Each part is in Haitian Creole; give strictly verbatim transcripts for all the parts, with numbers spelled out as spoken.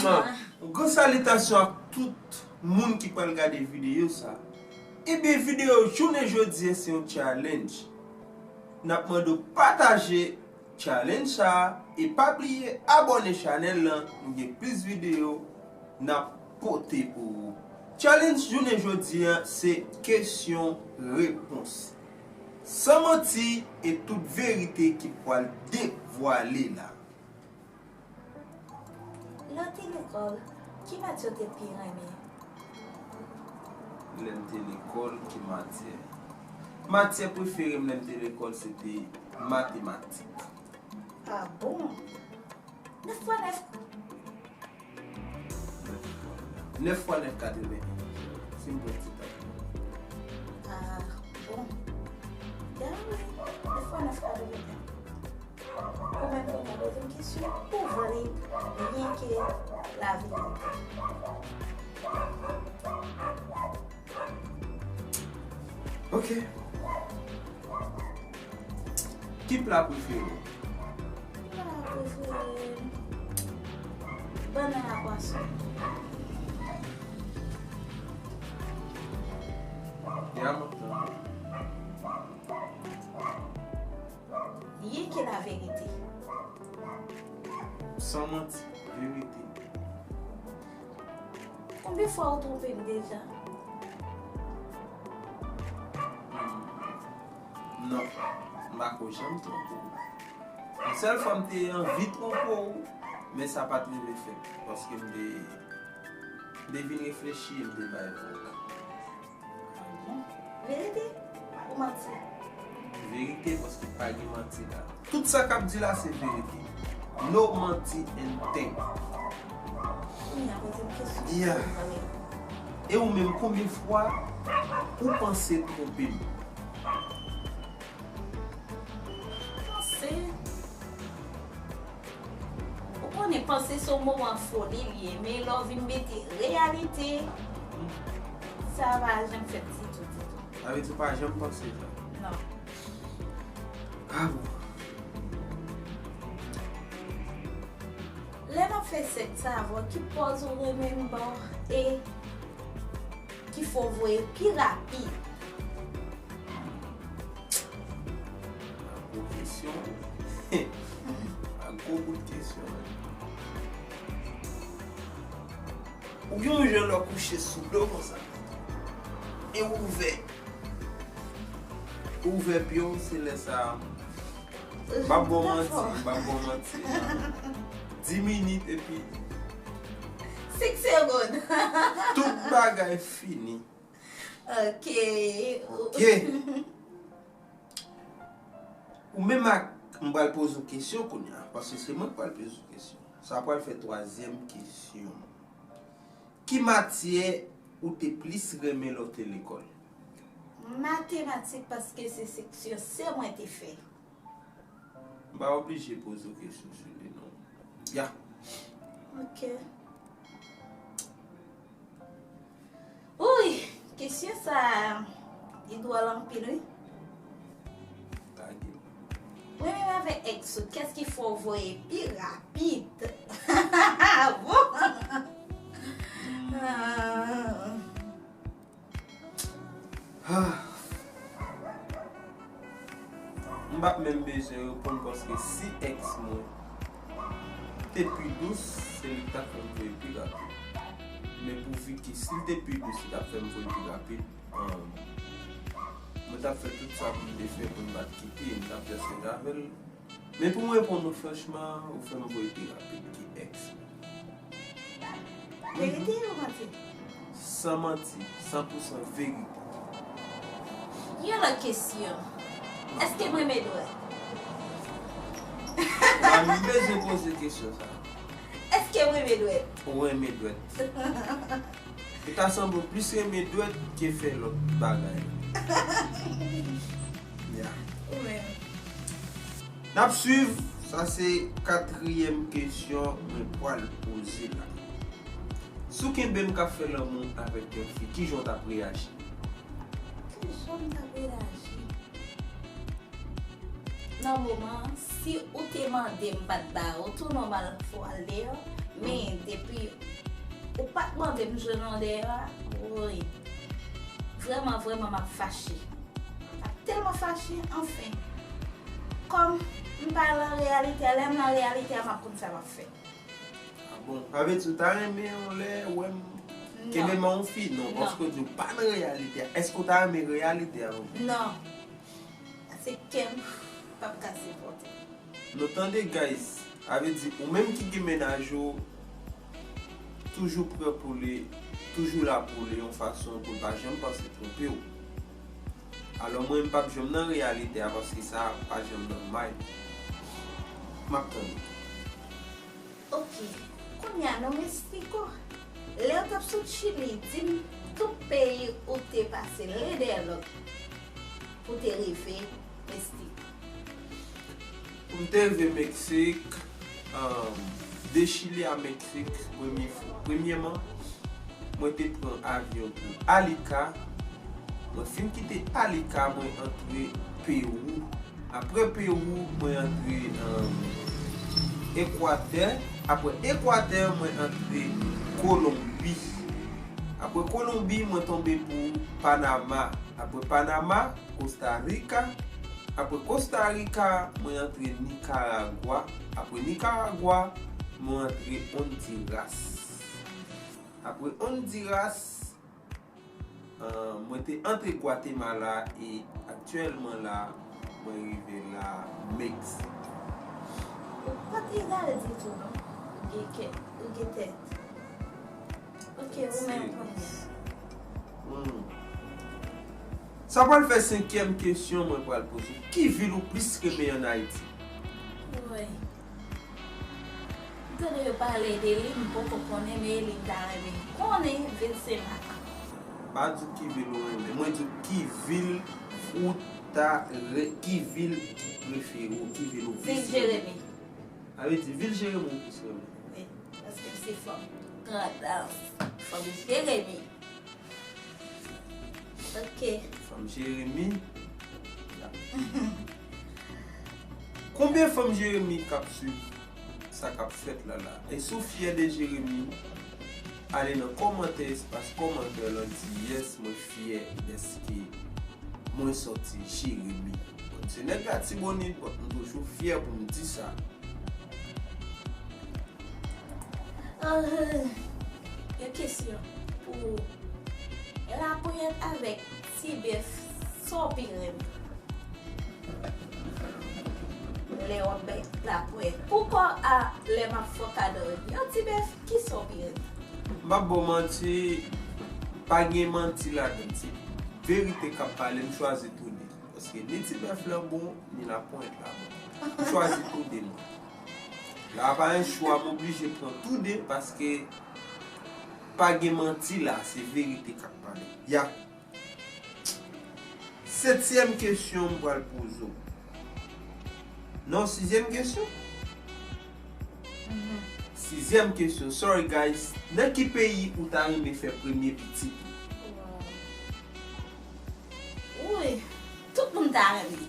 Yon gran salitasyon ak tout moun ki pral gade videyo sa. Ebyen, videyo jounen jodi a se yon challenge. N ap mande w pataje challenge sa a e pa bliye abòne chanèl lan, nou gen plis videyo n ap pote pou ou. Challenge jounen jodi a se kesyon repons. San manti e tout verite ki pral devwale la. Lè w te lekòl, ki matyè w te pi renmen? Lè m te lekòl, ki matyè? Matyè prefere m lè m te lekòl, se te matematik. Ah bon? Nèf fwa nèf. Nèf fwa nèf, katreven. Si m pran ti tan. Ah bon? Dayè, nèf fwa nèf, katreven. Ou menm kounye a poze m kesyon, ou vle byen ke laverite. Ok. Ki pla prefere w? Pla prefere m, bannann ak pwason. Ya, m ap tann. Ye ke laverite. San manti, verite. Konbyen fwa ou twonpe m deja? Hmm. Non, m pa ko janm twonpe w. Yon sèl fwa m te anvi twonpe w, men sa pa t rive fèt, paske m te, m te vin reflechi e m te bay vag. Verite ou manti? Verite, paske pa gen manti la. Tout sa k ap di la se verite. No manti and thing. Kounye a poze m kesyon. Yeah. E ou menm, konbyen fwa ou panse twonpe m? Panse. Ou konnen panse se yon moman foli li ye, men lè w vin mete reyalite, sa pa janm fèt ditou, ditou. Sa vle di ou pa janm panse sa? Non. Ah bon. Lè m ap fè sèks avè w, ki pòz ou renmen m ba w e ki fè w voye pi rapid? Gwo kesyon. A gwo bout kesyon. Ou gen yon jan lè w kouche sou do konsa. E ou ouvè. Ou ouvè pye w, se lè sa a. M ap ba w manti, m ap ba w manti. Nan dis minit epi. Senk segonn. Tout bagay fini. Ok. Ok. Ou menm ak, m pral poze w kesyon kounye a, paske se mwen k pral poze w kesyon. Sa pral fè twazyèm kesyon. Ki matyè ou te plis renmen lè w te lekòl? Matematik, paske se seksyon se mwen te fè. M pa oblije poze w kesyon sou li, non. Ya. Ok. Wouy, kesyon sa a, li dwòl anpil, wi. Lage. Mwen menm avèk èks ou, kiyès ki fè w voye pi rapid? Bon. Ah. Ah. M p ap menm bezwen reponn, paske si èks mwen te pi dous, se li k t ap fè m voye pi rapid. Men pouvi ke si l te pi dous, li t ap fè m voye pi rapid, ahn, mwen t ap fè tout sa pou m te fè pou m pa t kite, m t ap fè sèk avè l. Men pou mwen reponn ou franchman, ou fè m voye pi rapid ke èks. Verite ou manti? San manti, san pou san verite. Yon lòt kesyon. Èske m renmen dwèt? Ou pa menm bezwen poze kesyon sa. Èske m renmen dwèt? Ou renmen dwèt. E ta sanble w plis renmen dwèt ke fè lòt bagay. Ya. Ou menm? N ap swiv, sa se katriyèm kesyon mwen pral poze la. Si w kenbe m k ap fè lanmou avèk yon fi, kijan w t ap reyaji? Kijan m t ap reyaji? Nan moman an, si ou te mande m, m pa t ba ou, tou nòmal, fò w al deyò. Men depi ou pa t mande m jwenn ou dèyè a, woy. Vrèman, vrèman, m ap fache. M ap tèlman fache, anfen. Kòm m pa nan reyalite a, lè m nan reyalite a, m ap konn sa m ap fè. Ah bon, sa vle di ou ta renmen yon lè wè m kenbe men yon fi? Non, paske w di ou pa nan reyalite a. Èske w ta renmen reyalite a? Non. Se kè m p ap ka sipòte. Nou tande, guys. Sa vle di, ou menm ki gen mennaj ou, toujou prè pou li, toujou la pou li, yon fason pou l pa janm panse twonpe w. Alò, mwen, m p ap janm nan reyalite a, paske sa pa janm nan may. M ap tann. Ok, kounye a non, Mestiko. Lè w t ap sot Chili, di m tout peyi ou te pase len dèyè lòt pou te rive Mestiko. Pou m te rive Meksik, um, de Chili a Meksik, premye fwa. Premyèman, mwen te pran avyon pou Alika. Mwen fin kite Alika, mwen antre Pewou. Apre Pewou, mwen antre, um, Ekwatè. Apre Ekwatè, mwen antre Kolonbi. Apre Kolonbi, mwen tonbe pou Panama. Apre Panama, Kosta Rika. Apre Kosta Rika, mwen antre Nikaragwa. Apre Nikaragwa, mwen antre Ondiras. Apre Ondiras, ah, mwen te antre Gwatemala e aktyèlman la, mwen rive la Meksik. Ou pa t egal ditou, non. Ou gen kè, ou gen tèt. Ok, ou menm kounye a. Hmm. Sa pral fè senkyèm kesyon mwen pral poze w. Ki vil ou plis renmen ann Ayiti? Woy. M tande yo pale de li, m poko konnen, men li m ta renmen konnen, vil Senmak. M pa di w ki vil ou renmen. Mwen di w ki vil ou ta re-, ki vil ki prefere w, ki vil ou plis renmen. Vil Jeremi. Sa vle di vil Jeremi ou plis renmen? Wi, paske m se fanm tandans, fanm Jeremi. Ok. Fanm Jeremi. Konbyen fanm Jeremi k ap swiv sa k ap fèt la la? Èske w fyè de Jeremi? Ale nan kòmantè, espas kòmantè lan, di yes, mwen fyè dèske mwen sòti Jeremi. Bon, se nèg Latibonit, bon, m toujou fyè pou m di sa. Ah, yon kesyon pou ou. Laponyèt avèk ti bèf, sa w pi renmen? Lè w ap bay laponyèt. Poukò a lè m ap fè kado yon ti bèf, kisa w pi renmen? M p ap ba w manti, pa gen manti ladan l. Se verite k ap pale, m chwazi tou de. Paske ni ti bèf lan bon, ni laponyèt la bon. M chwazi tou de mwen. La pa yon chwa, m oblije pran tou de paske pa gen manti la, se verite k ap pale. Ya. Setyèm kesyon m pral poze w. Non, sizyèm kesyon? Mhm. Sizyèm kesyon. Sorry, guys. Nan ki peyi ou ta renmen fè premye pitit ou? Wow. Wi, tout moun ta renmen.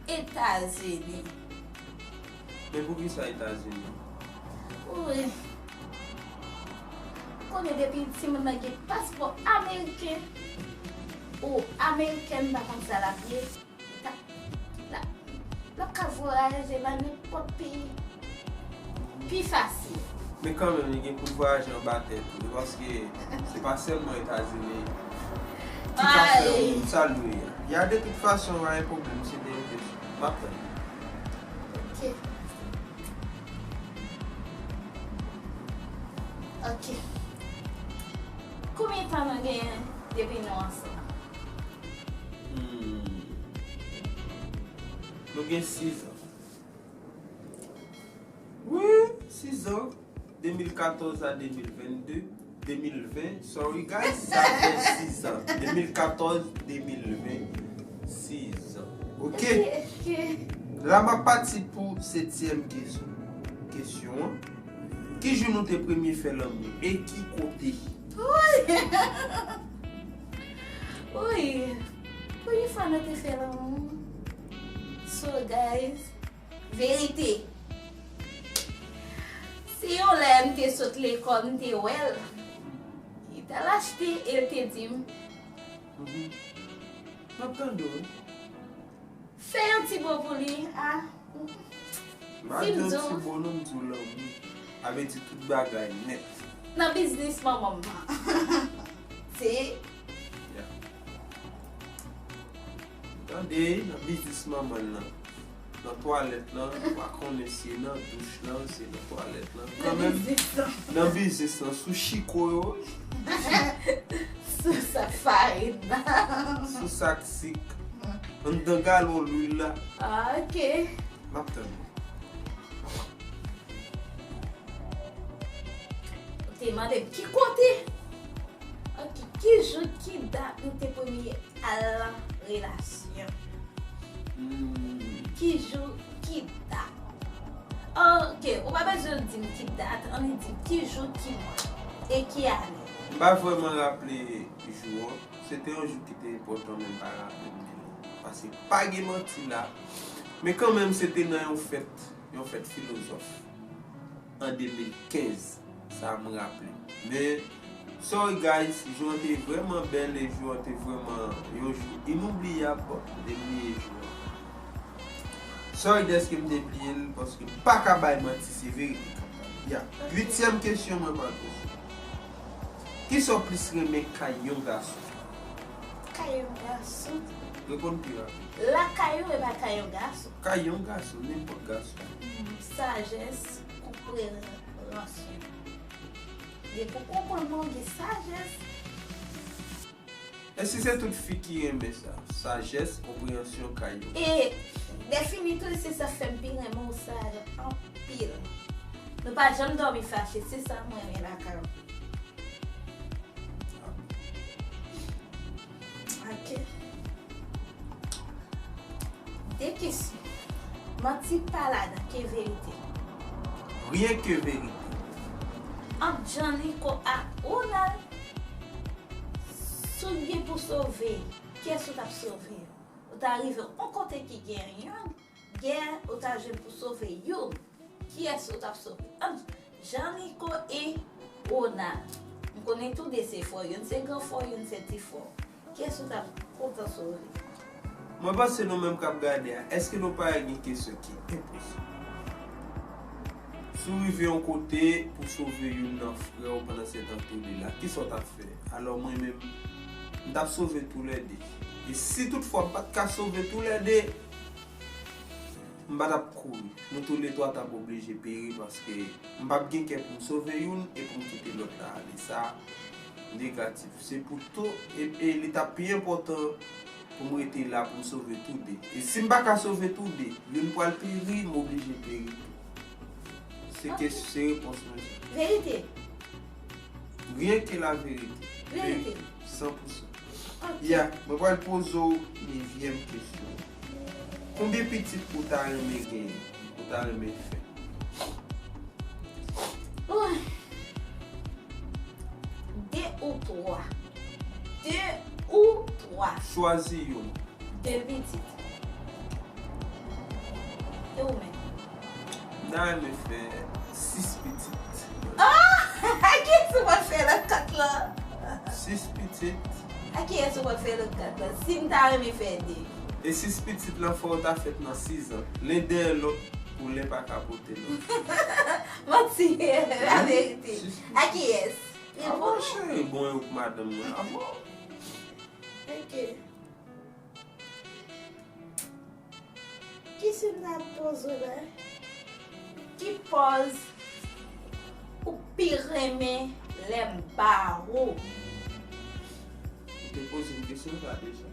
Etazini. Men poukisa Etazini? Wi. Ou konnen depi timoun nan gen paspò ameriken, ou amerikèn, m pa konn sa l ap ye, l ap, l ap, l ap ka vwayaje nan nenpòt peyi. Pi fasil. Men kanmenm, li gen pou l vwayaje anba tè tou, paske se pa sèlman Etazini ki ka fè yon moun sa l dwe ye. Ya, de tout fason, pa gen pwoblèm, se de yon kesyon. M ap tann. Ok. Ok. Konbyen tan nou genyen depi nou ansanm? Hmm. Nou gen sis an. Wi, sis an. De mil katòz a de mil vennde, de mil ven, sorry guys, sa fè sis an. De mil katòz, de mil ven, sis an. Ok. La m ap pati pou setyèm kesyon. Kesyon an. Ki jou nou te premye fè lanmou e ki kote? Wi! Wi! Premye fwa nou te fè lanmou. So, guys, verite. Se yon lè m te sot lekòl, m te wè l. Li t al achte e l te di m, Mhm. M ap tande w. Fè yon ti bo pou li a. M pa di yon ti bo non, m di w lanmou. Sa vle di tout bagay nèt. Nan biznis manman m nan. Se Tande, nan biznis manman l nan. Nan twalèt lan, ou pa konnen si e nan douch lan, si e nan twalèt lan. Kanmenm, nan biznis lan, sou chiko yo, sou sak farin nan. Sou sak sik, anndan galon lwil la. Ah, ok. M ap tann ou. Ou te mande m ki kote? Ok, ki jou, ki dat nou te premye al nan relasyon? Hmm. Ki jou, ki dat? Ok, ou pa bezwen di m ki dat, ann di m ki jou, ki mwa, e ki ane. M pa vrèman raple jou an. Se te yon jou ki te enpòtan, men m pa raple m byen. Paske pa gen manti la. Men kanmenm, se te nan yon fèt, yon fèt filozòf. An de mil kenz, sa m raple. Men, sorry guys, jou an te vrèman bèl e jou an te vrèman yon jou inoubliyab. M te bliye jou an. Sorry dèske m te bliye l, paske m pa ka bay manti, se verite k ap pale. Ya. Uityèm kesyon mwen pral poze. Kisa w plis renmen kay yon gason? Kay yon gason. Reponn pi rapid. Lakay ou e pa kay yon gason. Kay yon gason, nenpòt gason. Hmm, sajès, konpreyansyon. Depi ou konprann mwen, ou gen sajès. E si se tout fi ki renmen sa? Sajès, konpreyansyon, kay yo. E defini tou, se sa fè m pi renmen w sajès anpil. Nou pa janm dòmi fache, se sa m renmen lakay ou. Ok. De kesyon. Manti pa ladan, ke verite? Ryen ke verite. Ant Janiko ak Ronald, si w gen pou sove, kiyès ou t ap sove? Ou ta rive yon kote ki gen yon gè, ou ta jwenn pou sove youn. Kiyès ou t ap sove? Ant Janiko e Ronald. M konnen tou de se frè, youn se gran frè, youn se ti frè. Kiyès ou t ap kontan sove? Mwen panse nou menm k ap gade a, èske nou pa wè gen kesyon ki enposib? Si w rive yon kote pou sove youn nan frè w pandan se tan tou de la, kisa w t ap fè? Alò mwen menm, m t ap sove toulède. E si toutfwa m pa t ka sove toulède, m pa t ap kouri. Nou toulètwa t ap oblije peri paske m p ap gen kè pou m sove youn e pou m kite lòt la ale. Sa negatif. Se pou tou, e, e li t ap pi enpòtan pou m rete la pou m sove tou de. E si m pa ka sove tou de, youn pral peri, m oblije peri tou. Se ke, se repons mwen sa. Verite. Ryen ke la verite. Verite. San pou san. Ya, mwen pral poze w nevyèm kesyon. Konbyen pitit ou ta renmen genyen? Ou ta renmen fè? Oy. De ou twa. De ou twa. Chwazi youn. De pitit. E ou menm? M ta renmen fè sis pitit. Ah! Kiyès ou pral fè nan kat lan? Sis pitit. A kiyès ou pral fè nan kat lan? Si m ta renmen fè de. E sis pitit lan fò yo ta fèt nan sizan. Len dèyè lòt pou len pa ka pote lòt. Manti, la verite. Sis pitit. A kiyès? Avan cheri bon yo k madanm mwen. Avan. Ok. Ki siy m ta poze w la? Ki pòz ou pi renmen lè m ba ou? Ou te poze m kesyon sa deja.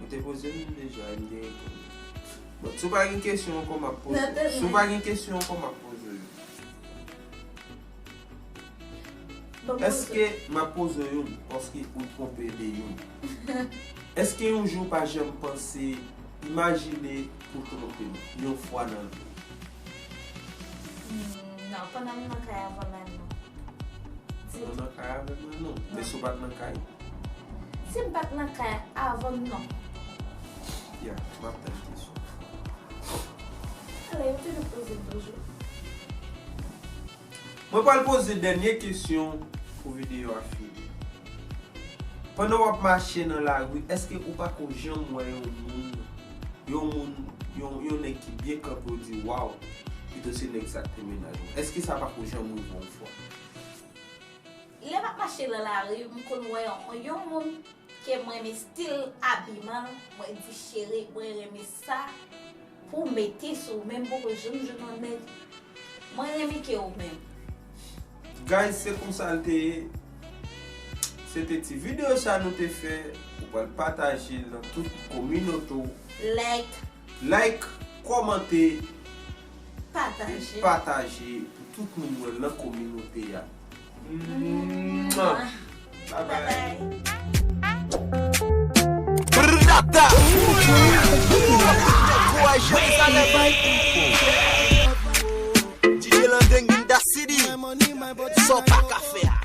Ou te poze m li deja, e m te reponn ou. Bon, si w pa gen kesyon ankò, m ap poze. Si w pa gen kesyon ankò, m ap poze w. Èske, m ap poze w youn, paske ou twonpe de youn. Èske yon jou w pa janm panse, imajine pou twonpe m yon fwa nan vi w? Hmm, non, pandan m nan kay avè w la, non. Pandan w nan kay avè m la, non. Men si w pa t nan kay? Si m pa t nan kay avè w, non. Ya, m ap tann kesyon. Ale, yo toujou poze m toujou. Mwen pral poze dènye kesyon pou videyo a fini. Pandan w ap mache nan lari, èske ou pako janm wè yon moun, yon moun, yon, yon nèg ki byen kanpe, ou di, "Waw, pito se nèg sa k te mennaj mwen"? Èske sa pako janm rive w yon fwa? Lè m ap mache nan lari, m konn wè yon, yon moun ke mwen renmen stil abiman l, mwen di, "Cheri, mwen renmen sa pou w mete sou ou, men m poko janm jwenn yon nèg mwen renmen ke ou menm." Guys, se konsa l te ye. Se te ti videyo sa nou te fè. Ou pral pataje l nan tout kominote w. Like. Like, kòmante, Pataje. Pataje pou tout moun wè l nan kominote a. Mwah. Bye bye. Brrrr, data. Kouraj Jerizalèm. D J Landeng in the city. Sa w pa ka fè a.